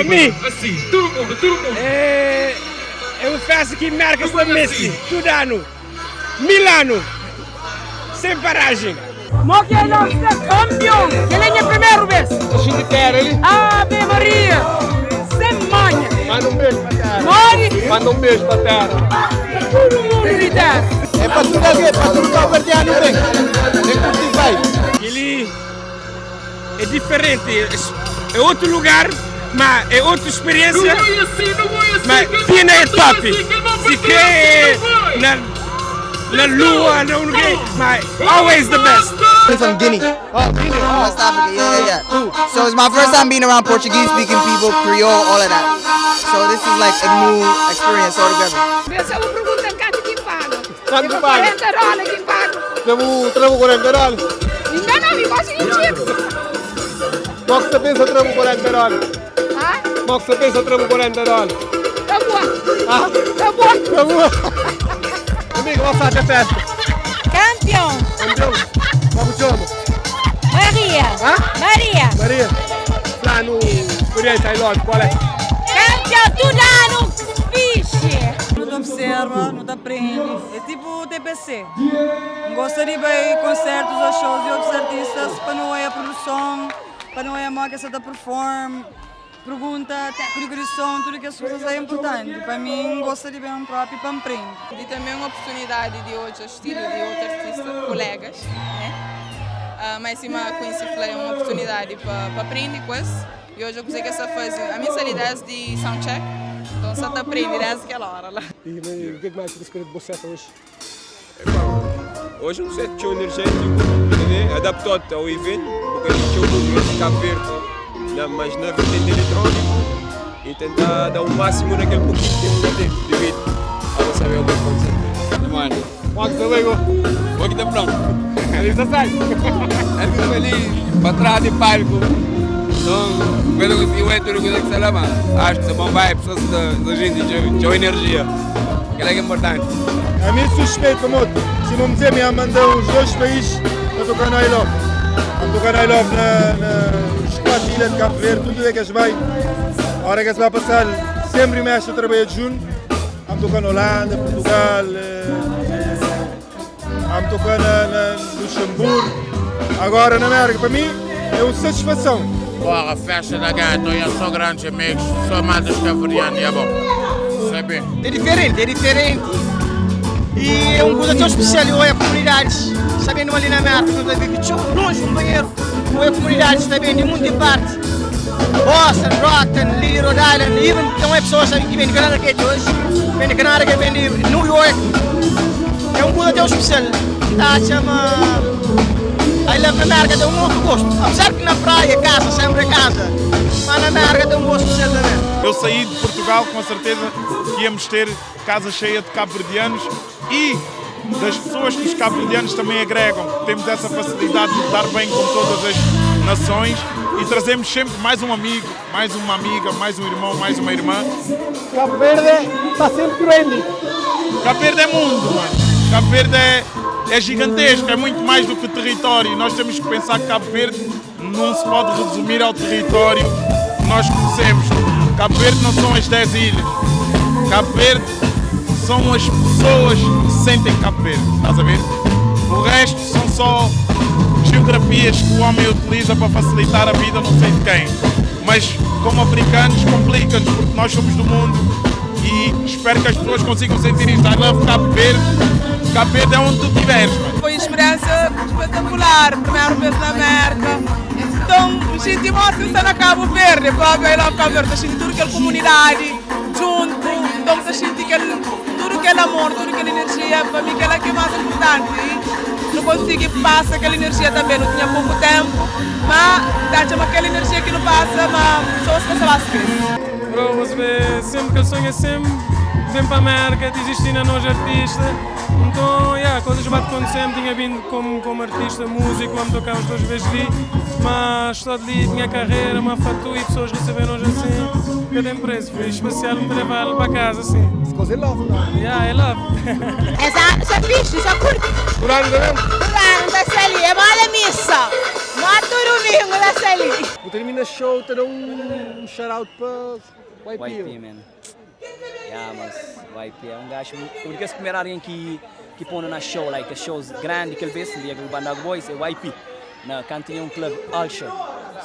mi é un festa ki Merka sta meste tudu anu, Milanu, sen parajen. Mo ki I Love sta kanpion! Kel é nha primeru bes! Ta xinti tera li? Ave Maria! Sen manha! Manda un beju pa tera! Modi? Manda un beju pa tera! Pa tudu mundu di tera! É pa tudu algen, pa tudu kauverdianu ben, ben kurti vibe. Kel-li é diferenti, é otu lugar, ma é otu speriénsia, ma Pina é top! Si krê na na lua, na un lugar, ma always the best! I'm from Guinea. Oh, Guinea. Oh. West Africa, yeah. So it's my first time being around Portuguese speaking people, Creole, all of that. So this is like a new experience altogether. Bem, se bu pergunta-m kantu ki N paga. Kantu É paga? 40 dóla ki N paga. Tra-bu, tra-bu 40 dóla. Inda nau, mi gosi di txiga. Mo ki sta pensa tra-bu 40 dóla? Ha? Mo ki sta pensa tra-bu 40 dóla? Ta bua. Ha? Ta bua. Ta bua. Amiga, mo ki sta atxa festa? Kampion! Kampion? Mo ku txoma? Maria! Ha? Maria! Maria, fla-nu speriensia I Love, kual é? Kampion tudu anu fixe! Nu ta observa, nu ta prende. É tipo TPC. N gosta di bai konsertus ô shows di otus artistas pa nu oia produson, pa nu oia modi ki es sa ta perform, pergunta tékniku di son, tudu kes kuzas la é inpurtanti. Pa mi, N gosta di ben propi pa N prende. I tanbê un oportunidadi di odja stilu di otu artista, kulégas, né? Má sima Quincy fla, é un oportunidadi pa prende ku es i odja kuzê ki es ta faze. Ami N sta li désdi soundcheck, nton N sta ta prende désdi kel óra la. I o ke mais bu ta spera di bo seta oji? Oji un set txeu energétiku, adaptod ao evento, un bocadinho txeu música de Cabo Verde, na, mas na vertente eletrónico e tentar dar o máximo naquele pouquinho tempo que tem devido a não saber o que acontecer. Mano, Mo ki sta bai go? Mo ki ta pronto. Ali sta sai. El ki sta ali pa trás di palco. Então, quando eu consegui o tudo que está lá, mano. Acho que é bom vibe, pessoas da gente, tchau energia. Aquilo é que é importante. Ami suspeito pamodi sima mi dze mi a manda uns 2 país pa toka na I Love. Am toka na I Love na na uns 4 ilha de Cabo Verde, tudo é que es bai. Ora que es ba pasal sempre mi ta trabalha junto. Am toka na Holanda, Portugal, am toka na na Luxemburgo, agora na América. Pa mi é um satisfação. Porra, festa da gata, eu sou grandes amigos, sou mais dos cabo-verdianos e é bom. Sabe? É diferente, é diferente. E é um coisa tão especial, eu a comunidades, sabendo ali na América, não vive tão longe um banheiro, eu a comunidades também de muita parte. Boston, Brockton, Lee, Rhode Island, even tem pessoas que vêm de Canadá que hoje, vêm de Canadá que vêm de New York. É um coisa tão especial. Tá, chama I Love América tem um outro gosto. Apesar que na praia, casa, sempre é casa. Mas na América tem um gosto especial também. Eu saí de Portugal com a certeza que íamos ter casa cheia de cabo-verdianos e das pessoas que os cabo-verdianos também agregam. Temos essa facilidade de estar bem com todas as nações e trazemos sempre mais um amigo, mais uma amiga, mais um irmão, mais uma irmã. Cabo Verde está sempre grande. Cabo Verde é mundo, mano. Cabo Verde é gigantesco, é muito mais do que território. Nós temos que pensar que Cabo Verde não se pode resumir ao território que nós conhecemos. Cabo Verde não são as 10 ilhas. Cabo Verde são as pessoas que sentem Cabo Verde, estás a ver? O resto são só geografias que o homem utiliza para facilitar a vida não sei de quem. Mas como africanos complica-nos porque nós somos do mundo e espero que as pessoas consigam sentir isto. I love Cabo Verde. Cabo Verde é onde tu estiveres, mano. Foi uma experiência espetacular, primeira vez na América. Então, a gente mostra está na Cabo Verde, para I love Cabo Verde, a gente tudo aquela comunidade junto, então a gente aquele, tudo aquele amor, tudo aquela energia, para mim aquela que é mais importante. E não consegui passar aquela energia também, não tinha pouco tempo, mas dá aquela energia que não passa, mas pessoas que se esquecem. Bro, você vê, sempre que eu sonho é sempre vem para a América, de existir na nós artista. Então, yeah, coisas bate acontecendo, tinha vindo como artista, músico, vamos tocar uns duas vezes ali, mas só de ali tinha carreira, uma fatura e pessoas receberam-nos assim, que tem preço, foi especial me levar para casa assim. Ficou sem love, não? Yeah, I love. Essa, é fixe, isso é curto. Por ano também? Por ano, tá ali, é mala missa. Não há domingo, tá ali. Vou terminar. na show ta da um shout out pa YP. YP man. Yeah, mas YP é um gajo, um dos primeiros alguém que que põe na show, like shows grande que ele vê, dia que o Bandago Boys é YP. Na canto tinha um clube Ultra.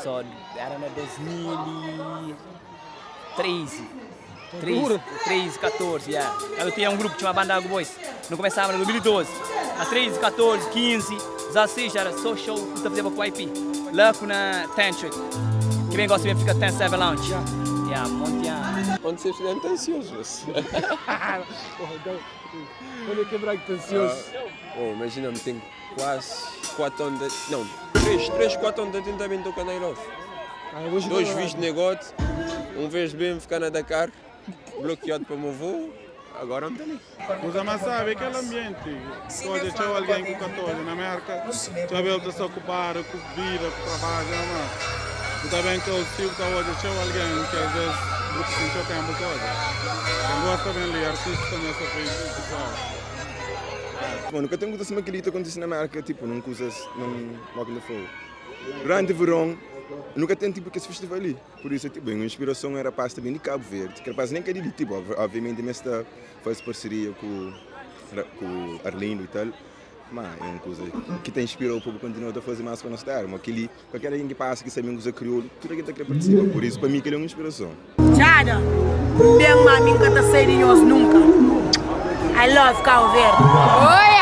So era na 2013. 13, 13, 14, yeah. Eu tinha um grupo que chama Bandago Boys. Não começava em 2012. A 13, 14, 15, 16 era só show que eu fazia com o YP. Lá com na Tantric. Que bem gosta de fica 10 7 Lounge. Yeah, monte ano. Onde você estiver muito ansioso, você. Olha que branco ansioso. Oh, imagina, me tem quase 4 anos. De, não, 3, 3, 4 anos de também tocar na Ilove. hoje Dois não. vis de negócio, um vez bem ficar na Dakar, bloqueado para o meu voo, agora não tem ali. Mas mas sabe, aquele ambiente, pode ter alguém com 14 na América, já vê ele se ocupar com vida, com trabalho, não é? E também que o Silvio está hoje, tinha alguém que às vezes não tem tempo todo. Quem gosta bem ali, artista também só fez pessoal. Bom, nunca tenho assim aquilo que acontece na América, tipo, nunca usas num Walk in the Flow. Durante o verão, nunca tem tipo esse festival ali. Por isso, tipo, a minha inspiração era pasta bem de Cabo Verde, que rapaz nem queria tipo, obviamente, mas faz parceria com, com o Arlindo e tal. Mas é uma coisa que te inspirou o povo continua a fazer mais para nós estar. Mas aquele, qualquer alguém que passa que sabe uma coisa crioulo, tudo aquilo que participa. Por isso, para mim, aquilo é uma inspiração. Tchada, bem mami, nunca tá saindo nunca. I love Cabo Verde. Oi!